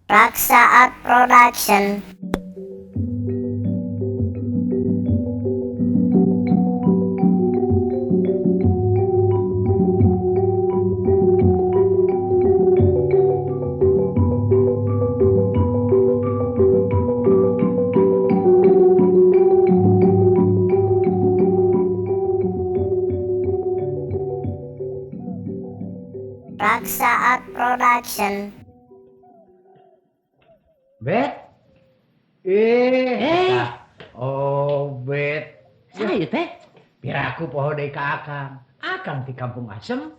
Raksa Art Production. Raksa Art Production. Bet. Oh, Bet. Saya teh. Piraku poho deui ka Akang. Akang di Kampung Asem.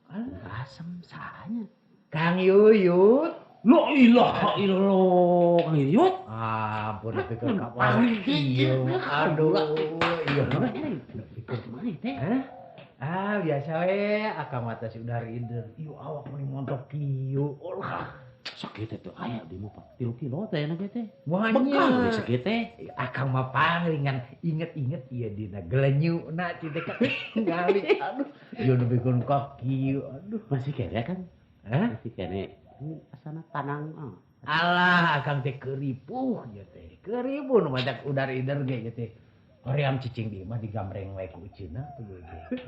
Alah, Asem sahanya. Kang Yuyut. La ilaha illallah, Kang Yuyut. Ampun nepi ka kapan. Iya, aduh, iya. Kumaha teh? Hah? Ah, biasa we, Akang mah teh udah rider. Ieu awak meni montok kieu. Olah. Sakit teh aya di mah 3 kilo teh na teh. Wah, sakit teh. Akang mah panglingan inget-inget ieu dina gelenyuna cite ka ngali. Aduh, ieu nu bikeun ka kieu. Aduh, masih kene kan? Hah? Masih kene. Asana tanang. Alah, Akang teh keuripuh ieu teh. Keuripuh nu matak udar ider ge ieu teh. Hoream cicing di imah digambreng wae ku uceuna tuh ge.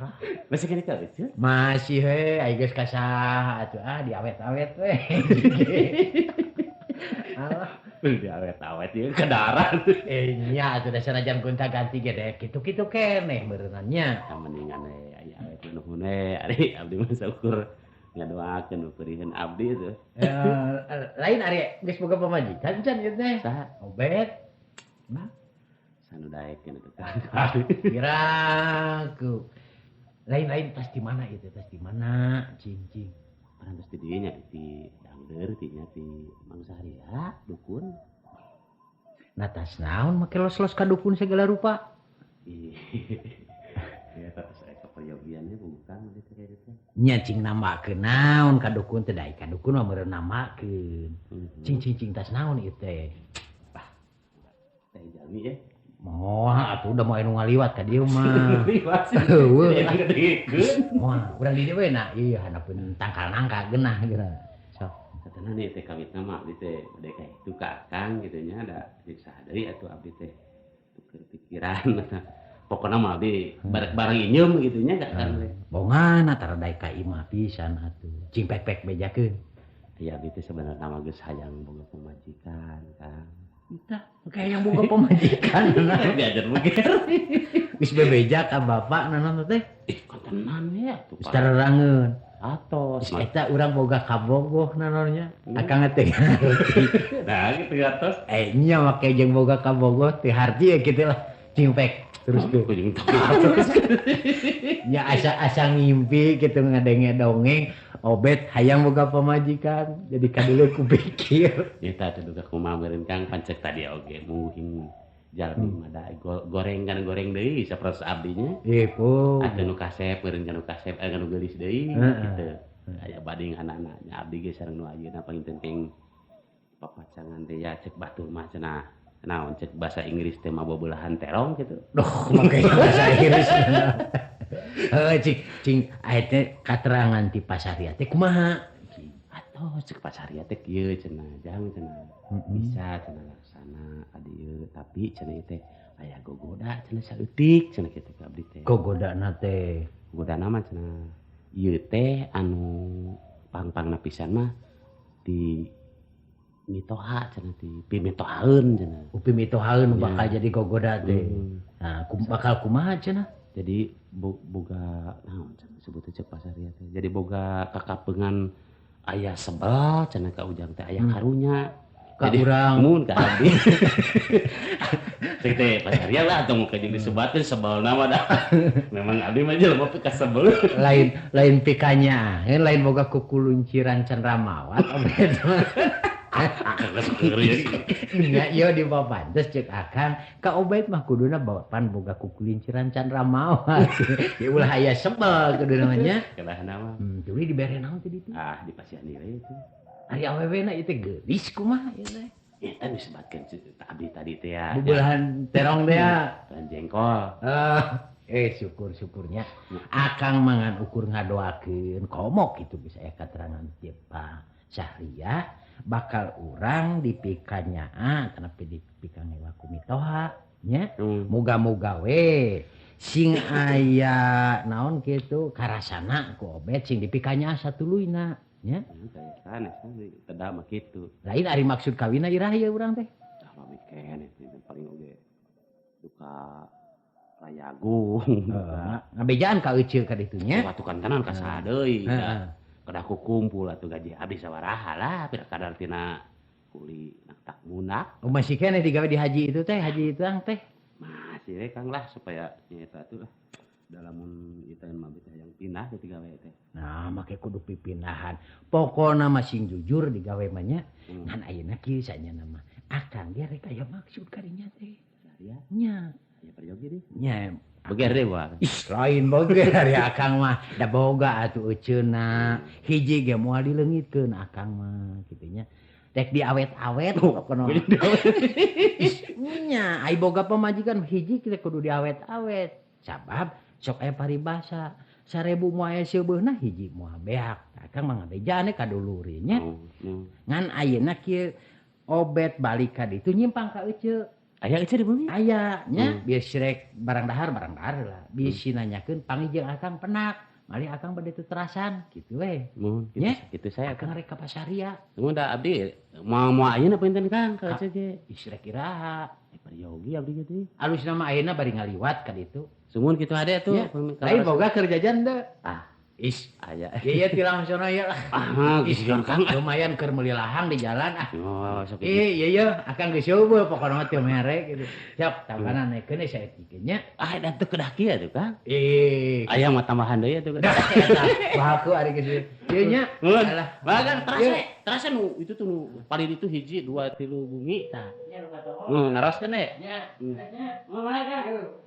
Masih kene ka uceun? Masih we, ai geus ka saha atuh ah diawet-awet we. Alah, diawet-awet ieu ka darat. Nya atuh da sanajan gonta ganti ge deh kitu-kitu keneh meureunna nya. Mendingan we aya awet nuhun we ari abdi mah saukur ngadoakeun nu peuriheun abdi tuh. Lain ari geus boga pamajikan can ieu teh. Saha? Obet. Nah. Anu daekeun atuh teh. Kiraku. Lain-lain tas di mana itu? Tas di mana? Cing-cing. Parantos di dieu nya di Dangdeur ti nya ti Mang Sahria dukun. Nah tas naon make los-los ka dukun segala rupa? Ya tas aya kaperyogian nya bukan di teh teh. Nya cing namakeun naon ka dukun teh da ka dukun mah meureun namakeun. Cing-cing tas naon ieu teh? Bah. Teh jalmi ye. Moal atuh udah mau anu ngaliwat ka dieu mah. Liwat sih. Heueuh. Moal urang di dieu we na ieu handapeun tangkal nangka geunah geuna. Sok sateunan ieu teh kawitna mah abdi teh bade ka itu ka Akang kitu nya da jeung saha deui atuh abdi teh tuker pikiran. Pokona mah abdi bareng inyeum kitu nya ka Akang teh. Bongan tara daek ka imah pisan atuh. Cing pek-pek bejakeun. Ieu abdi teh sabenerna mah geus hayang boga pamajikan, Kang. Entah, kayak yang boga pamajikan diajar beger. Geus bebeja ka bapak naon teh? Ih, kontenan we atuh. Geus tarerangeun. Atos. Geus eta urang boga kabogoh naonnya. Akang teh ngarti. Nah, kitu atos. Nya make jeung boga kabogoh teh harti ya kitu lah. Cing pek terus tuh. Terus. Nya asa-asa ngimpi kitu ngadenge dongeng. Obet hayang boga pamajikan jadi kadulu ku pikir eta teh duka kumaha meureun Kang pancek tadi oge mungkin jalmi mah da goreng kan goreng deui sapertos abdi nya ieu po atuh nu kasep meureun kan nu kasep aya nu geulis deui kitu aya bading anak-anak nya abdi ge sareng nu ayeuna panginten teh papacangan teh ya cek batur mah cenah naon cek bahasa Inggris teh mah bobelahan terong kitu duh make bahasa Inggris. Heuh cing cing aya teh katerangan ti Pasaria teh kumaha? Atuh cek Pasaria teh kieu cenah jang cenah bisa cenah laksana ka dieu tapi cenah ieu teh aya gogoda cenah saeutik cenah kitu ka abdi teh. Gogodana teh gogodana mah cenah ieu teh anu pang-pangna pisan mah di mitoha cenah di pimitohaeun cenah. Upimi mitohaeun bakal jadi gogoda teh. Nah bakal kumaha cenah? Jadi boga naon cenah sebutna cek Pasaria teh. Jadi boga kakapeungan aya sebel cenah ka Ujang teh aya karunya. Ka jadi urang mun ka abdi. Cek teh Pasaria lah atuh muka jeung disebatkeun sebelna mah dah. Memang abdi mah jelema pika sebel. Lain lain pikanya, lain boga kukulunciran cendramawat obet. Akang geus keuri. Nya ieu di papantes cek Akang ka Obet mah kuduna pan boga kukulinciran candramawat. Ya ulah aya sebel kuduna mah nya. Kelahna mah. Tuluy dibere naon teh ditu? Ah, dipasihan deui itu. Ari awewena ieu teh geulis kumaha ieu teh? Eta disebutkeun abdi tadi teh ya. Bubulahan terong teh ya. Bubulahan jengkol. Syukur-syukurnya akang mangan ukur ngadoakeun komo kitu bisa aya katerangan ti Pak Syahria bakal urang dipikanya tapi dipika ngewa ku mitoha nya. Muga-muga we sing aya naon kitu karasana ku Obet sing dipikanya satuluyna nya. Sanes teu mah kitu. Lain ari maksud kawinna iraha ieu urang teh? Tah lami keneh paling oge duka Rayagung. Ngabejaan ka euceu ka ditu nya. Watu kantenan ka saha deui. Kedah ku kumpul atuh gaji abdi sabaraha lah pira kadar tina kuli nak tak munak. Oh, masih keneh digawe di haji itu teh, haji itu ang teh. Masih we Kang lah supaya nyaeta atuh lah. Dalamun ieu teh mah teh hayang pindah teh digawe teh. Nah, make kudu pipindahan. Pokona mah sing jujur digawe mah nya. Ngan ayeuna kieu sanyana mah. Akang ge rek aya maksud karinya teh. Ya. Nya. Ya peryogi deh. Nya. Beger deh wah. Ih, lain beger ya akang mah. Da boga atuh euceuna. Hiji ge moal dileungitkeun akang mah kitu nya. Rek diawet-awet pokona. Nya, ai boga pamajikan hiji kita kudu diawet-awet. Sabab sok aya paribasa 1000 moal aya seubeuna hiji moal beak. Akang mah ngabejaan ka dulur nya. Ngan ayeuna kieu Obet balik ka ditu nyimpang ka euceu. Aya euceu di bumi? Aya nya, bieu rek barang dahar lah. Bisi nanyakeun panggih jeung akang penak. Malih akang bade teu terasan kitu we. Mun nya, kitu saya akang rek ka pasaria. Mun da abdi moal ayeuna punten Kang ka euceu ge. Ih rek iraha. Peryogi abdi ge teh. Alusna mah ayeuna bari ngaliwat ka ditu. Sumuhun kitu hade atuh. Lain boga keur jajan teu? Ah. Is aya. Ieu ti langsung aya lah. Ah, geus Kang. Lumayan keur meuli lahang di jalan ah. Oh, sok. Iya iya, akang geus eueuh pokona mah teu mere gitu. Siap, tambahan naikeun saeutik nya. Ah, da teu kedah kieu atuh, Kang. Ih, aya mah tambahan deui atuh. Bahaku ari geus. Ieu nya. Alah, bagan terasa nu itu tuh nu paling itu hiji 2 3 bumi tah. Naroskeun we. Nya. Mana Kang?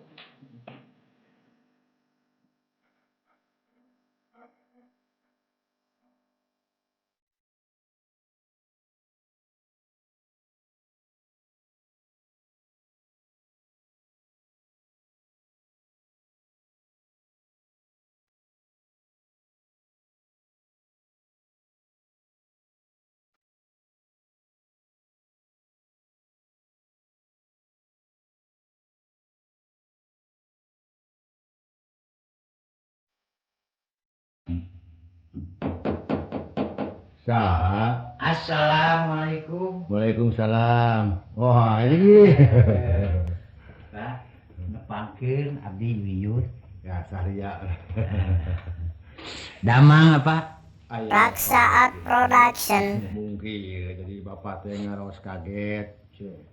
Saha? Assalamualaikum. Waalaikumsalam. Wah, ini. Pak, nepangkeun abdi Yuyut. Ya, Sahria. Damang apa? Raksa Art Production. Mungkin jadi bapak teh ngaros kaget.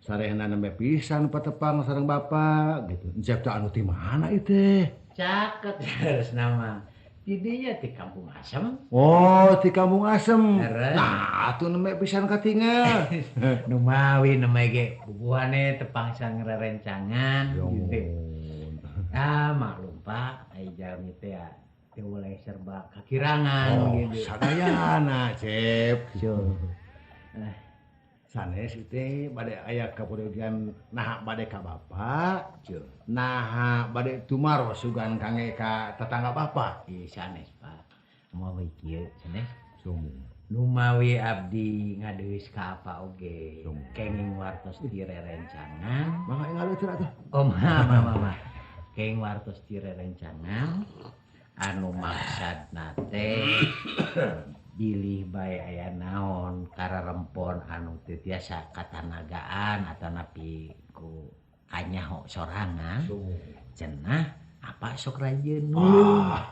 Sarehna nembe pisan patepang sareng bapak gitu. Encep teh anu ti mana ieu teh? Caket terus nama. Didinya di Kampung Asem. Oh, di Kampung Asem. Nah, atuh nembe pisan katingal. Nu mawi nembe ge bubuhane tepang sang rerencangan gitu. Ah, maklum Pak, ai jalmi teh ya teu boleh serba kakirangan gitu. Sadayana, Cep. Sanes teh bade aya kaperyogian naha bade ka bapak, naha bade tumaros sugan kangge ka tetangga bapak. Ih sanes Pak. Mawi kieu sanes. Sumuhun. Numawi abdi ngadeus ka apa oge. Kenging wartos ti rerencangan. Mangga ngaleuteur atuh. Oh, mama. Kenging wartos ti rerencangan anu maksadna teh bilih bae aya naon kararempon anu teu tiasa katanagaan atanapi ku kanyaho sorangan cenah apa sok rajin. Nah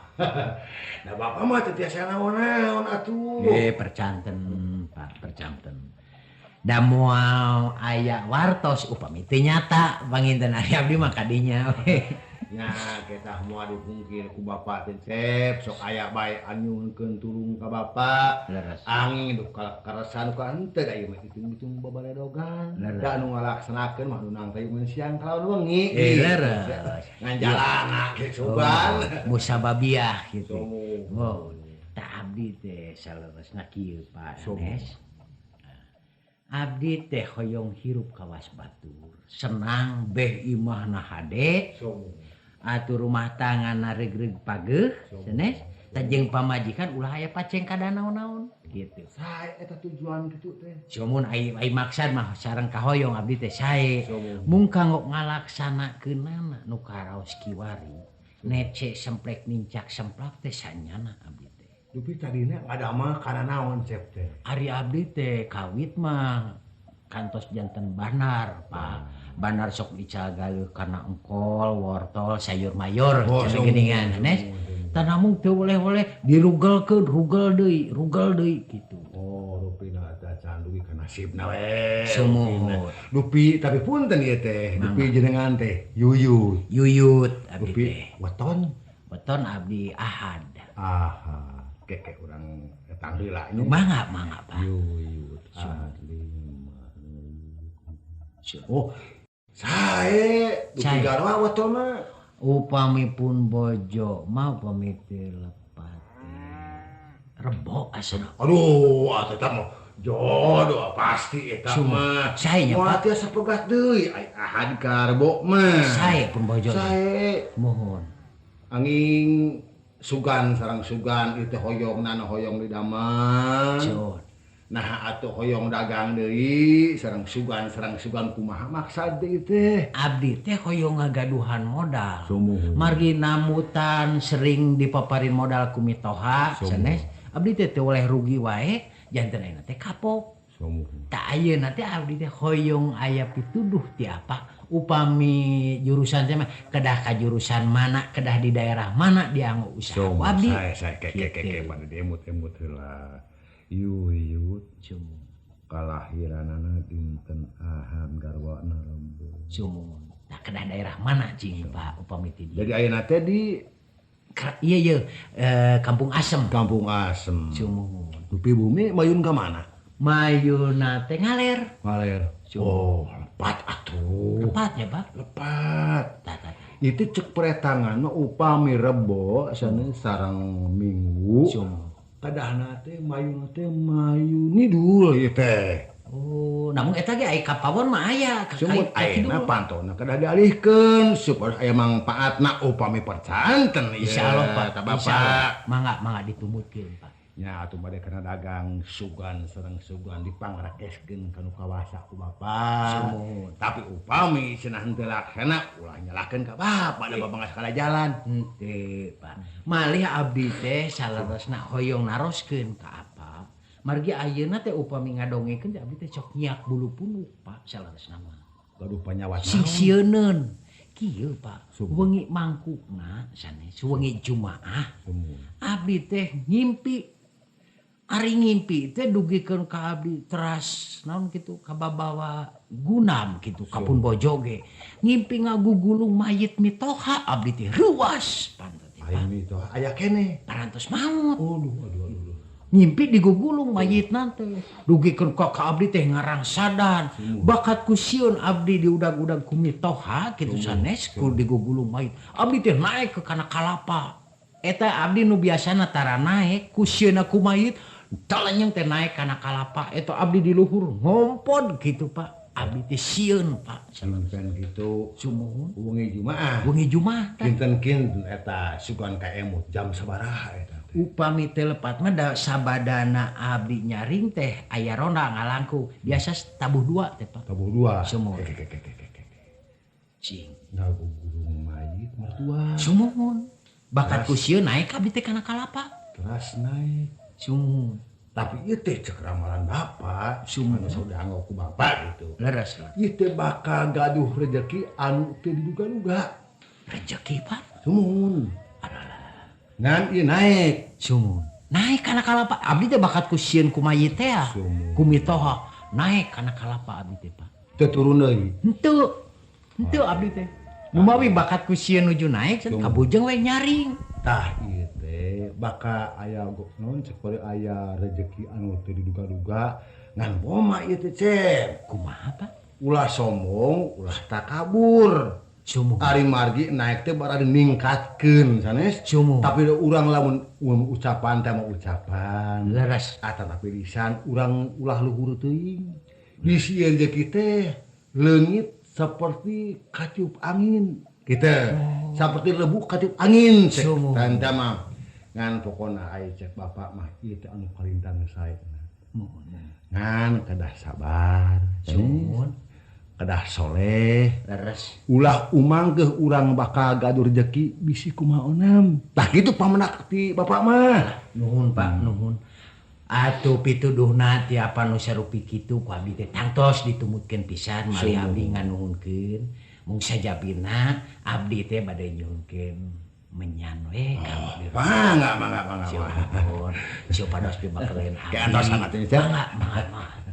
bapak mah teu tiasa naon-naon atuh. Percanten Pak, percanten. Da moal aya wartos upami teu nyata panginten ari abdi mah kadinya we. Nya kita moal dipungkir ku bapak teh Cep, sok aya bae anu nyuhunkeun tulung ka bapak. Angin duh kaleresan ka henteu da ieu mah hitung-hitung babaledogan. Da anu ngalaksanakeun mah nunang tayungan siang kalawan wengi. Leres. Ngan jalana ge sugan. Musababiah gitu. Oh, tah abdi teh saleresna kieu Pak Sanes. Abdi teh hoyong hirup kawas batur, senang beh imahna hade. Atuh rumah tangga naregreg pageuh sanes tah jeung pamajikan ulah aya paceng kada naon-naon gitu. Sae eta tujuan kitu teh. Sumuhun, ai ai maksad mah sareng kahoyong abdi teh sae. Mung kanggo ngalaksanakeunana nu karaos kiwari nece semplek nincak semplak teh sanyana abdi teh. Dupi tadina ngadamel kana naon Cep teh? Ari abdi teh kawit mah kantos janten banar, Pak. Banar sok ical galeuh kana engkol, wortel, sayur mayor cenah geuningan sanes. Tah namung teu boleh-boleh dirugelkeun, rugel deui, rugel deui kitu. Oh, rupina eta can dugi ka nasibna we. Sumuhun. Dupi tapi punten ieu teh, dupi jenengan teh Yuyut. Yuyut abdi Dupi teh. Weton? Weton abdi Ahad. Aha, keke urang etang heula nya. Mangga, mangga, Pak. Yuyut Ahad lima. Oh, sae dupi Sae. garwa weton mah. Upami pun bojo mah upami teu lepat teh Rebo asana. Aduh, atuh eta mah jodoh pasti eta mah. Sae nya, Moal Pak. tiasa pegat deui ai Ahad ka Rebo mah. Sae pun bojo. Sae. Muhun. Angin sugan sareng sugan ieu teh hoyong nana hoyong didamel. Sumuhun. Nah atuh hoyong dagang deui sareng sugan kumaha maksad deui teh? Abdi teh hoyong ngagaduhan modal. Sumuhun. Margi namutan sering dipaparin modal ku mitoha sanes. Abdi teh teu oleh rugi wae janten ayeuna teh kapok. Sumuhun. Tah ayeuna teh abdi teh hoyong aya pituduh ti apa upami jurusan teh mah kedah ka jurusan mana, kedah di daerah mana dianggo usaha ku abdi. Sae sae ke ke ke ke pada diemut-emut heula. Yuyut Sumuhun. kalahiranana dinten Ahad garwana Rebo. Sumuhun. Tah kedah daerah mana cing Pak upami ti dieu? Jadi ayeuna teh di Iya iya Kampung Asem. Kampung Asem. Sumuhun. Dupi bumi mayun ka mana? Mayuna teh ngaler. Ngaler. Oh, lepat atuh. Lepat ya, Pak? Lepat. Tah tah. Itu cek peretangan upami Rebo sanes sareng Minggu. Sumuhun. Kadahna teh mayun teh mayun ngidul ieu teh. Oh, namun eta ge ai ka pawon mah aya ka Sumut ayeuna pantona kedah dialihkeun supaya aya mangpaatna upami percanten ieu. Insyaallah Pak, ka Bapak. Mangga mangga ditumutkeun Pak. Nya atuh bade kana dagang sugan sareng sugan dipangrakeskeun ka nu kawasa ku Bapak. Sumuhun. Tapi upami cenah henteu laksana ulah nyalahkeun ka Bapak da Bapak geus kala jalan. Henteu Pak. Malih abdi teh saleresna hoyong naroskeun ka apa. Margi ayeuna teh upami ngadongekeun teh abdi teh sok nyiak bulu punuk Pak saleresna mah. Gaduh panyawat Sing sieuneun. Kieu Pak, Sumuhun. wengi mangkukna sanes wengi Jumaah. Sumuhun. Abdi teh ngimpi. Ari ngimpi teh dugikeun ka abdi teras naon kitu kababawa gunam kitu ka pun bojo ge. Ngimpi ngagugulung mayit mitoha abdi teh reuas panto teh Ai Pak. mitoha aya keneh. Parantos maot. Aduh aduh aduh. Ngimpi digugulung mayitna teh. Dugikeun ka abdi teh ngarangsadan. Bakat ku sieun abdi diudag-udag ku mitoha kitu sanes ku digugulung mayit. Abdi teh naek ke kana kalapa. Eta abdi nu biasana tara naek ku sieunna ku mayit talenyeng teh naek kana kalapa. Eta abdi di luhur ngompod gitu Pak. Abdi teh sieun Pak. Dinten kitu Sumuhun. wengi Jumaah. Wengi Jumaah tah. Kinten-kinten eta sugan ka emut jam sabaraha eta teh? Upami teu lepat mah da sabadana abdi nyaring teh aya ronda ngalangkung. Biasa tabuh dua teh Pak. Tabuh dua. Sumuhun. Ke ke ke ke ke. Cing. Ngagugulung mayit mertua. Sumuhun. Bakat ku sieun naek abdi teh kana kalapa. Teras naik. Sumuhun. Tapi ieu teh cek ramalan Bapak. Sumuhun. Anu sudah anggo ku Bapak gitu. Leres lah. Ieu teh bakal gaduh rejeki anu teu diduga-duga. Rejeki Pak. Sumuhun. Alalah. Ngan ieu naek. Sumuhun. Naek kana kalapa. Abdi teh bakat ku sieun ku mayit teh. Sumuhun. Ku mitoha. Naek kana kalapa abdi teh Pak. Teu turun deui. Henteu. Henteu abdi teh. Numawi bakat ku sieun nuju naek kabujeng we nyaring. Tah ieu teh bakal aya naon cek bari aya rejeki anu teu diduga-duga ngan boma ieu teh Cep. Kumaha Pak? Ulah sombong, ulah takabur. Sumuhun. Ari margi naek teh barang ningkatkeun sanes. Sumuhun. Tapi urang lamun ucapan teh mah ucapan. Leres. Atanapi lisan urang ulah luhur teuing. Bisi rejeki teh leungit seperti katiup angin. Gitu. Oh. Saperti lebuk katiup angin cek tanda mah. Ngan pokona aya cek bapak mah ieu teh anu kalintang sae. Ngan kedah sabar, sumuhun, kedah soleh, leres. Ulah umang geuh urang bakal gaduh rejeki bisi kumaha onam. Tah kitu pamenak ti bapak mah. Nuhun Pak, nuhun. Atuh pituduhna tiapa nu sarupi kitu ku abdi teh tangtos ditumutkeun pisan malih abdi nganuhunkeun. Mung sajabina abdi teh bade nyuhunkeun menyan we ka abdi. Mangga mangga mangga. Syukur. Supados pibakeleun abdi. Keantosan atuh nya. Mangga mangga mangga.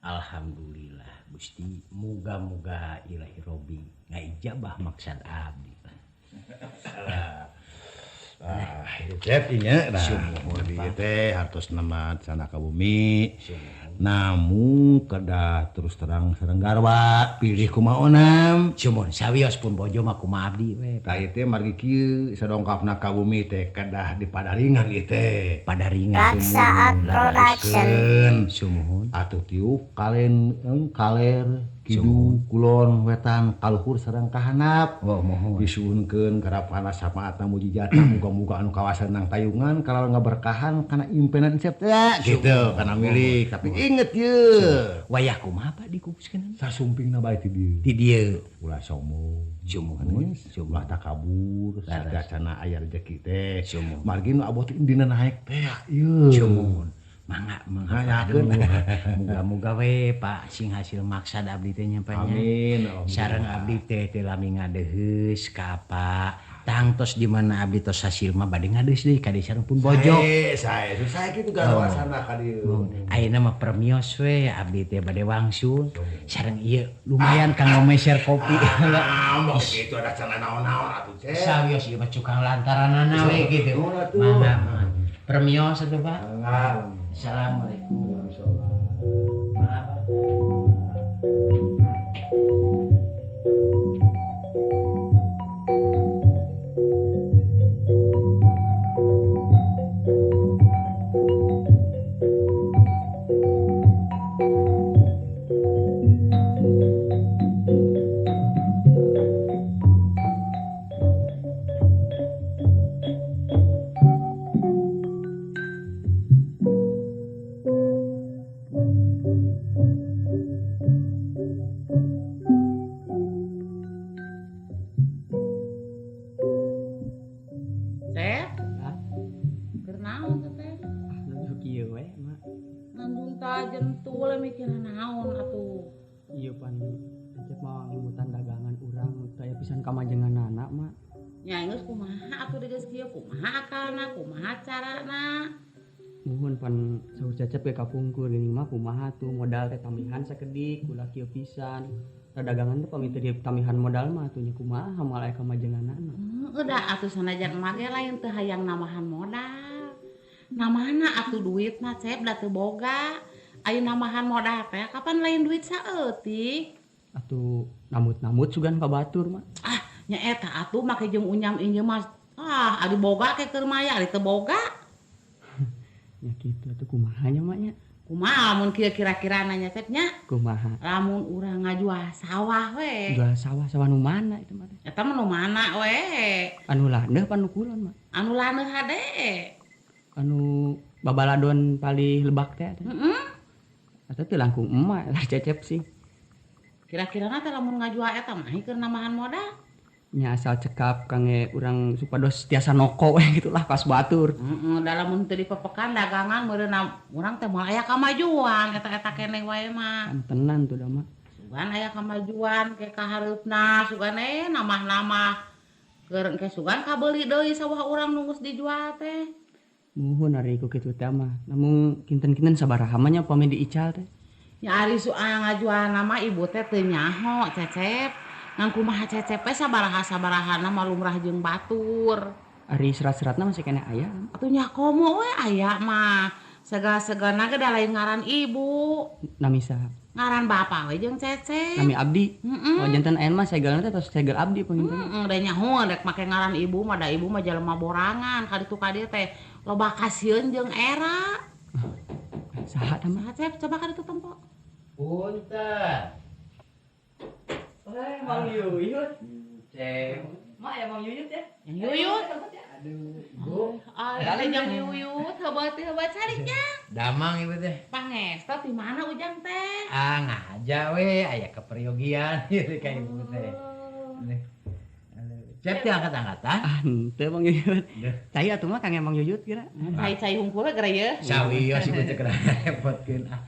Alhamdulillah Gusti, muga-muga Ilahi Robi ngaijabah maksad abdi. Ah, cep inya nah ieu teh hartos nama sana ka bumi. Namun kedah terus terang sareng garwa pilih kumaha onam. Sumuhun sawios pun bojo mah kumaha abdi we. Tah ieu teh margi kieu sadongkapna ka bumi teh kedah dipadaringan ieu teh. Padaringan. Raksa Art Production. Sumuhun. Atuh tiup kalen kaler kidul kulon wetan kaluhur sareng kahanap. Oh mohon. Disuhunkeun karapana syafaatna mujizatna muga-muga anu kawasan nang tayungan kalau ngaberkahan kana impenan cep teh gitu kana milik. Tapi inget ye. Wayah kumaha Pak dikupuskeun? Sasumpingna bae ti dieu. Ti dieu. Ulah sombong. Sumuhun, ulah takabur, sadacana aya rejeki teh. Sumuhun. Margi nu abot dina naek teh ieu. Sumuhun. Mangga mangga. Muga-muga we Pak sing hasil maksad abdi teh nya Pak nya. Amin. Sareng abdi teh teu lami ngadeheus ka Pak. Tangtos di mana abdi tos hasil mah bade ngadeus deui ka dieu sareng pun bojo. Sae sae kitu garwasana ka dieu. Ayeuna mah permios we abdi teh bade wangsul. Sareng ieu lumayan kanggo meser kopi. Ah, moh kitu ada cenah naon-naon atuh cek. Sawios ieu mah cukang lantaranana we kitu. Mangga. Permios atuh Pak. Mangga. Assalamualaikum. Waalaikumsalam. Nuhun pan saur Cecep ge kapungkur geuning mah kumaha tuh modal teh tamihan sakedik ulah kieu pisan. Dagangan teh pami teu ditamihan modal mah atuh nya kumaha moal aya kamajenganana. Heueuh da atuh sanajan emak ge lain teu hayang nambahan modal. Namahna atuh duitna Cep da teu boga. Aya nambahan modal teh kapan lain duit saeutik. Atuh namut-namut sugan ka batur mah. Ah nya eta atuh make jeung unyam injeum mah. Ah ari boga ke keur maya ari teu boga. Ya kitu atuh kumaha nya mak nya? Kumaha lamun kieu kira-kira nanya Cep nya? Kumaha? Lamun urang ngajual sawah we. Jual sawah, sawah nu mana itu mah? Eta mah nu mana we? Anu landeuh pan nu kulon mah? Anu landeuh hade. Anu babaladon palih lebak teh atuh. Heeh. Eta teh langkung emak lah Cecep sih. Kira-kirana teh lamun ngajual eta mah keur nambahan modal? Nya asal cekap kangge urang supados tiasa noko we gitulah pas batur. Heeh, da lamun teu dipepekan dagangan meureun urang teh moal aya kamajuan eta-eta keneh wae mah. Kan tenan tuh da mah. Sugan aya kamajuan ke kahareupna, sugan namah-namah keur engke sugan kabeuli deui sawah urang nu geus dijual teh. Muhun ari ku kitu teh mah. Namung kinten-kinten sabaraha mah nya pami diical teh. Nya ari soal ngajualna mah ibu teh teu nyaho Cecep. Ngan kumaha Cecep we sabaraha-sabarahana mah lumrah jeung batur. Ari serat-seratna masih keneh aya. Atuh nya komo we aya mah. Segala-segalana ge da lain ngaran ibu. Nami saha? Ngaran bapa we jeung Cecep. Nami abdi. Heeh. Oh janten aya mah segelna teh tos segel abdi panginten. Heeh, da nyaho rek make ngaran ibu mah da ibu mah jelema borangan ka ditu ka dieu teh loba kasieun jeung era. Saha tah mah? Saha Cep coba ka ditu tempo. Punten. Mang Yuyut. Cep. Mak ya Mang Yuyut ya. Yang Yuyut. Aduh, Bu. Ah, jang Yuyut, heubeut heubeut calik jang. Damang ibu teh. Pangesto di mana ujang teh? Ah, ngaja we aya keperyogian ieu ka ibu teh. Cep teh angkat-angkatan. Ah, henteu Mang Yuyut. Cai atuh mah Kang Mang Yuyut kira. Cai-cai hungkul geura ieu. Sawios ibu teh keur repotkeun ah.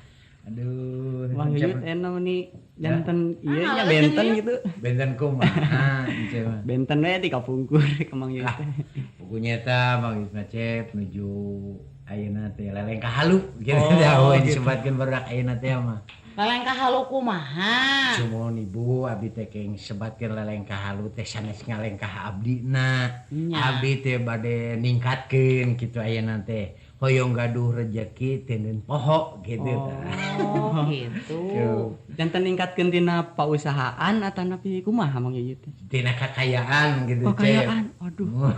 Aduh, Mang Yuyut enak nih janten ieu nya benten gitu. Benten kumaha Cep mah. Benten we di kapungkur ka Mang Yuyut. Pugunya eta Mang Yuyut mah Cep nuju ayeuna teh lelengkah halu gitu teh we disebatkeun barudak ayeuna teh mah. Lelengkah halu kumaha? Sumuhun ibu abdi teh keng sebatkeun lelengkah halu teh sanes ngalengkah abdina. Abdi teh bade ningkatkeun kitu ayeuna teh. Hoyong gaduh rejeki teuneun poho gitu tah. Oh gitu. Janten ningkatkeun tina pausahaan atanapi kumaha Mang Yuyut teh? Tina kakayaan gitu Cep. Kakayaan. Aduh.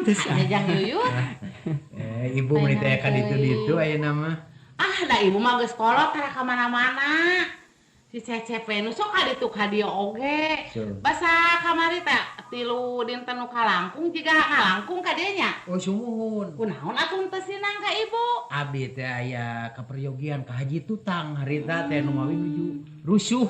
Teu jang Yuyut. Ibu meuni teh ka ditu-ditu ayeuna mah. Ah, da ibu mah geus kolot tara ka mana-mana. Si Cecep nu sok ka ditu ka dieu oge. Basa kamari teh tilu dinten nu kalangkung jiga kalangkung ka dieu nya. Oh sumuhun. Kunaon atuh teu sinang ka ibu? Abdi teh aya kaperyogian ka Haji Tutang harita teh nu mawi nuju rusuh.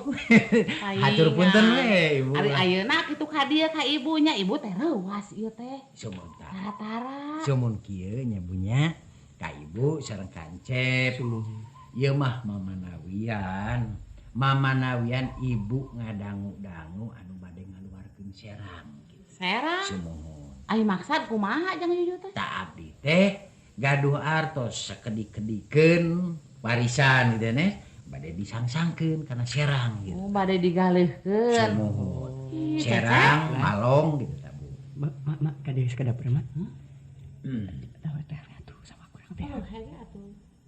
Hatur punten we ibu. Ari ayeuna kitu ka dieu ka ibu nya, ibu teh reuas ieu teh. Sumuhun tah. Tara-tara. Sumuhun kieu nya bunya ka ibu sareng ka Encep. Sumuhun. Ieu mah mamanawian. Mamanawian ibu ngadangu-dangu anu bade ngaluarkeun serang gitu. Serang? Sumuhun. Ai maksad kumaha jang Yuyut teh? Tah abdi teh gaduh artos sakedik-kedikeun warisan gitu neh bade disangsangkeun kana serang gitu. Oh, bade digaleuhkeun. Sumuhun. Serang, malong gitu tah Bu. Mak, mak, ka deui ka dapur mak. Tah teh atuh sama kurang teh. Oh, hege atuh.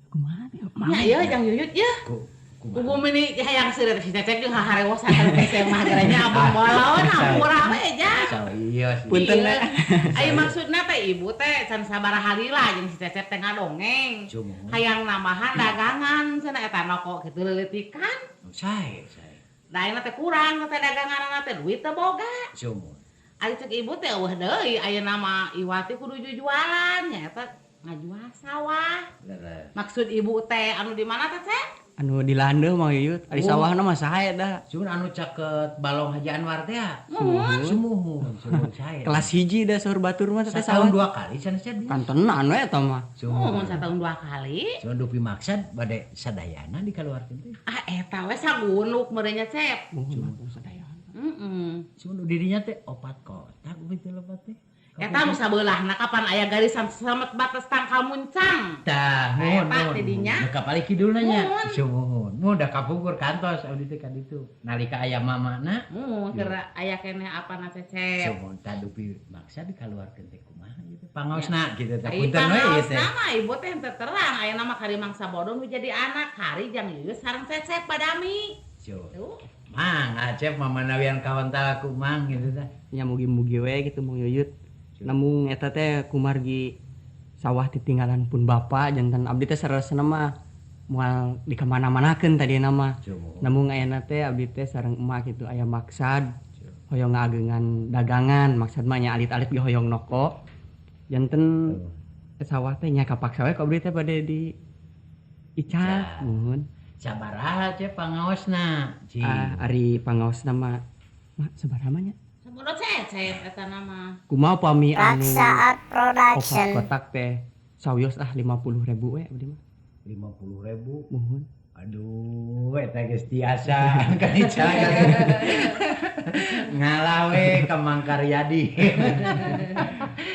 Kumaha teh? Nya ieu jang Yuyut yeuh. Kubu mini hayang seueur si Cecep jeung haharewosan ka mah geranya abang bolon hampura we jang. Sawios. Punten we. Aya maksudna teh ibu teh can sabaraha lila jeung si Cecep teh ngadongeng. Hayang nambahan dagangan cenah eta noko kitu leuleutikan. Sae, sae. Da ayeuna teh kurang teh daganganna teh duit teh boga. Sumuhun. Ari cek ibu teh eueuh deui ayeuna mah Iwati kudu jujualan nya eta ngajual sawah. Maksud ibu teh anu di mana teh Cek? Anu di landeuh Mang Yuyut, ari sawahna mah sae dah. Cuman anu caket balong Haji Anwar teh ya. Muhun. Sumuhun, sumuhun sae. Kelas hiji dah saur batur mah teh sawah. Setahun dua kali sanes teh. Kantenan we eta mah. Muhun setahun dua kali. Cuman dupi maksad bade sadayana dikaluarkeun teh. Ah eta we sagunuk meureun nya Cep. Muhun sadayana. Heeh. Cuman dirinya teh opat kotak begitu lepat teh. Eta nu sabeulahna kapan aya garisan samet batas tangkal muncang. Tah, muhun. Eta tidinya. Nu kapali kidulna nya. Sumuhun. Mun da kapungkur kantos abdi teh ka ditu. Nalika aya mamana, mun keur aya keneh apana Cecep. Sumuhun tah dupi maksa dikaluarkeun teh kumaha gitu. Pangaosna kitu teh punten we ieu teh. Pangaosna mah ibu teh henteu terang ayeuna mah kari mangsa bodoh nu jadi anak kari jang Yuyut sareng Cecep badami. Tuh. Mang, Acep mamanawian kawantal ku mang gitu tah. Nya mugi-mugi we kitu Mang Yuyut. Namun eta teh kumargi sawah ditinggalan pun bapak jantan abdi teh saleresna mah moal di kamana-manakeun tadina mah. Namun ayeuna teh abdi teh sareng emak kitu aya maksad hoyong ngaageungan dagangan maksad mah nya alit-alit ge hoyong noko. Janten sawah teh nya kapaksa we ku abdi teh bade di ical muhun. Sabaraha ce pangaosna? Ah ari pangaosna mah mah sabaraha mah nya? Sabodo Cecep eta nama. Kumaha pami anu Saat Production. Opat kotak teh sawios ah 50.000 we abdi mah. 50.000 muhun. Aduh, eta geus tiasa kan ical. Ngalah we ka Mang Karyadi.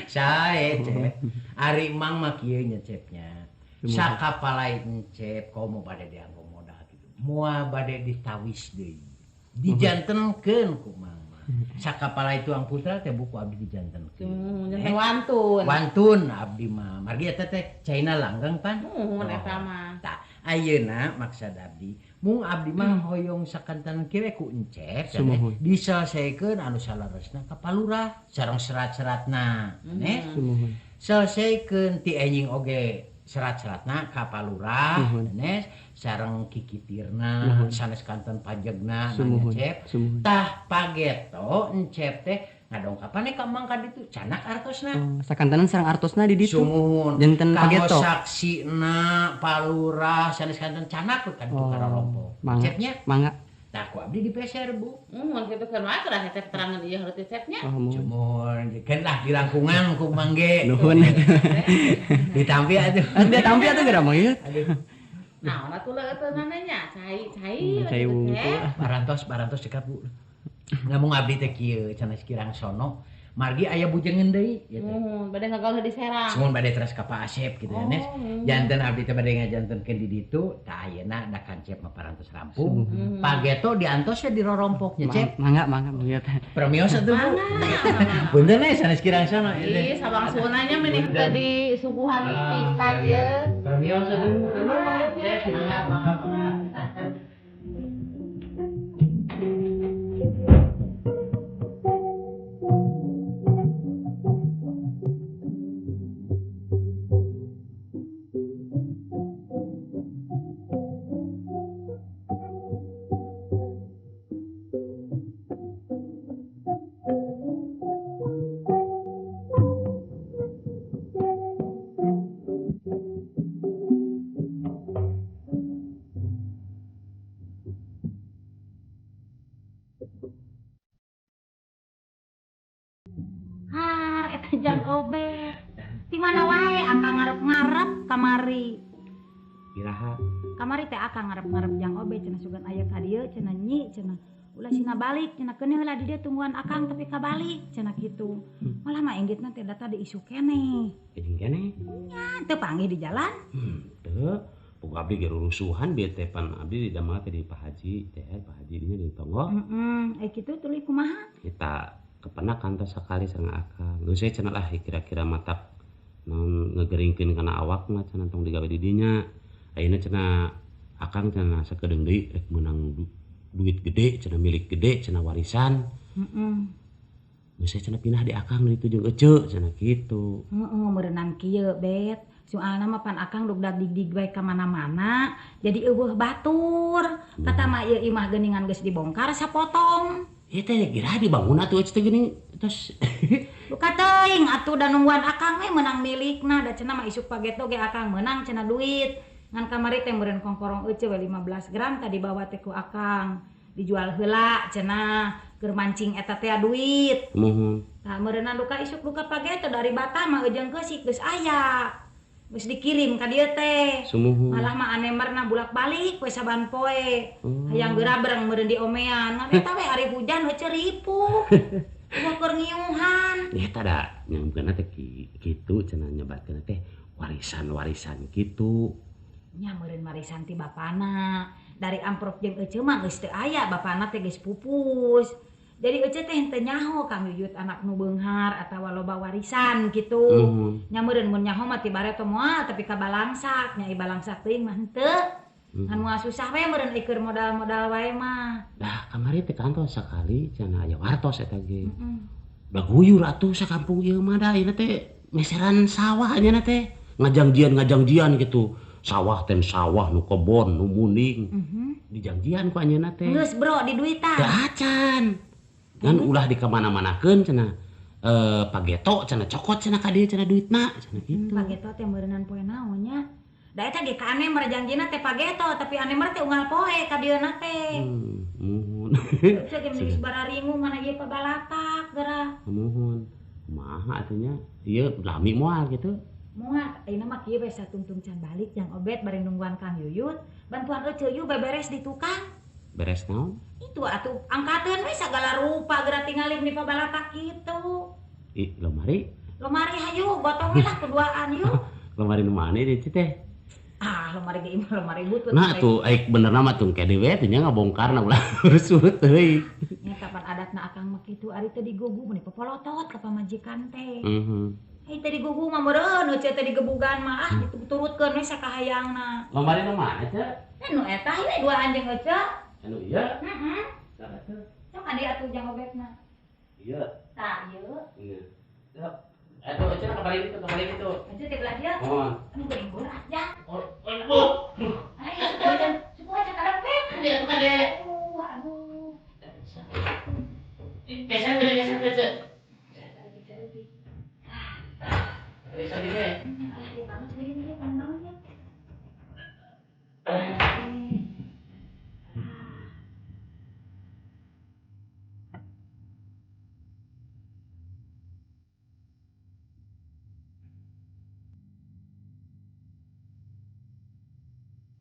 Sae Cep. Ari Mang mah kieu nya Cepnya. Sakapalai Encep komo bade dianggo modal kitu. Moal bade ditawis deui. Dijantenkeun ku Mang. Sakapala itu ang putra teh buku abdi dijantenkeun. Janten wantun. Wantun abdi mah. Margi eta teh caina langgeng pan. Muhun eta mah. Tah, ayeuna maksad abdi, mung abdi mah hoyong sakantan kieu ku Encep diselesaikeun anu saleresna ka palurah sareng serat-seratna. Neh. Selesaikeun ti enjing oge. Serat-seratna ka Palurah sanes sareng kikitirna sanes kanten pajegna nanya Cep. Tah pageto Encep teh ngadongkapan ka Mang ka ditu canak artosna. Oh, sakantenan sareng artosna di ditu. Sumuhun. Janten pageto. Kanggo saksina Palurah sanes kanten canak we ka ditu ka rorompok. Cepnya mangga. Tah ku abdi dipeser Bu. Mun kitu kan wae tah Cecep keterangan ieu harus Cecepnya. Sumuhun. Keun lah dilangkungan ku Mang ge. Nuhun. Ditampi atuh. Ditampi atuh geura Mang ieu. Aduh. Naon atuh leuteunana nya cai-cai cai wungkul. Parantos cekap Bu. Ngamung abdi teh kieu cenah kirang sono margi aya bujengeun deui ieu teh. Bade ngagaul di Serang. Sumuhun bade teras ka Pak Asep kitu ya Nes. Janten abdi teh bade ngajantenkeun di ditu tah ayeuna da kancep mah parantos rampung. Pageto diantos we di rorompok nya Cep. Mangga mangga Mang ieu teh. Permios atuh Bu. Punten we sanes kirang sono ieu teh. Ih sabangsunanya mending teu di suguhan pisan ieu. Permios atuh. Cep mangga mangga. Jang Obet. Di mana wae akang ngarep-ngarep kamari. Iraha. Kamari teh akang ngarep-ngarep Jang Obet cenah sugan aya ka dieu cenah nyi cenah. Ulah sina balik cenah keuneuh heula di dieu tungguan akang tapi ka balik cenah kitu. Malah mah inggitna teh data di isu keneh. Geuning keneh? Nya teu panggih di jalan. Teu. Pokok abdi ge rurusuhan bieu teh pan abdi di damel teh di Pak Haji teh Pak Haji dinya di tonggoh. Heeh, kitu tuluy kumaha? Kita kepenak kantos sakali sareng akang. Geus we cenah lah kira-kira matak naon ngegeringkeun kana awak mah cenah tong digawe di dinya. Ayeuna cenah akang cenah sakedeung deui rek meunang duit gede cenah milik gede cenah warisan. Heeh. Geus we cenah pindah di akang ditu jeung eceu cenah kitu. Heeh, meureunang kieu Bet. Soalna mah pan akang dugdag dig-dig bae ka mana-mana, jadi eueuh batur. Kata mah ieu imah geuningan geus dibongkar sapotong. Ieu teh kira dibangun atuh teh geuning tos. Duka teuing atuh da nungguan akang we meunang milikna da cenah mah isuk pageto ge akang meunang cenah duit. Ngan kamari teh meureun kongkorong euceu we 15 gram tadi bawa teh ku akang. Dijual heula cenah keur mancing eta teh duit. Muhun. Tah meureunna duka isuk duka pageto dari Batam mah eujeng keusik geus aya. Geus dikirim ka dieu teh. Sumuhun. Malah mah anemerna bulak-balik we saban poe. Hayang geura bareng meureun diomean. Ngan eta we ari hujan heuceu ripuh. Eueuh keur ngiuhan. Eta da nyamkeunna teh kitu cenah nyebatkeun teh warisan-warisan kitu. Nya meureun warisan ti bapana. Dari amprok jeung eceu mah geus teu aya, bapana teh geus pupus. Jadi eceu teh henteu nyaho Kang Yuyut anak nu beunghar atawa loba warisan kitu. Nya meureun mun nyaho mah ti bareto moal tapi ka balangsak, nya i balangsak teuing mah henteu. Ngan moal susah we meureun ieur modal-modal wae mah. Dah kamari teh kantos sakali cenah aya wartos eta ge. Baguyur atuh sakampung ieu mah da ieu teh meseran sawah anjeunna teh. Ngajangjian-ngajangjian gitu. Sawah ten sawah nu kebon nu muning. Dijangjian ku anjeunna teh. Geus bro di duitan. Teu acan. Ngan ulah dikamana-manakeun cenah pageto cenah cokot cenah ka dieu cenah duitna cenah kitu. Pageto teh meureunnan poe naon nya? Da eta ge ka Anemer jangjina teh pageto tapi Anemer teh unggal poe ka dieuna teh. Muhun. Ceu ge geus bararingu mana ieu pabalatak geura. Muhun. Kumaha atuh nya? Ieu lami moal kitu. Moal ayeuna mah kieu we satungtung can balik Jang Obet bari nungguan Kang Yuyut, bantuan eceu yeuh beberes di tukang. Beres naon? Itu atuh angkateun we sagala rupa geura tingali di pabalatak kitu. Ih, lomari. Lomari hayu gotong we lah keduaan yuk. Lomari nu mana deui teh? Ah, lomari ge imah lomari butut. Nah tuh aik benerna mah tuh kede we teh nya ngabongkarna ulah urus-urut euy. Nya kapan adatna akang mah kitu ari teh digugu meuni popolotot ka pamajikan teh. Ai teh digugu mah meureun euceu teh digebugan mah ah itu turutkeun we sakahayangna. Lomari nu mana teh? Nu eta ieu dua anjing euceu. Anu ieu? Heeh. Saha teh? Sok adi atuh Jang Obetna. Ieu. Tah ieu. Ieu. Sok Atuh cenah kabalik itu, kabalik itu. Ece teh belah dia. Mohon. Anu geuning berat ya. Oh, oh, duh. Ayo suku aja karepet. Kade atuh kade. Aduh, aduh. Geser geser geser geser. Geser ge.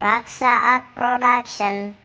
Raksa Art Production.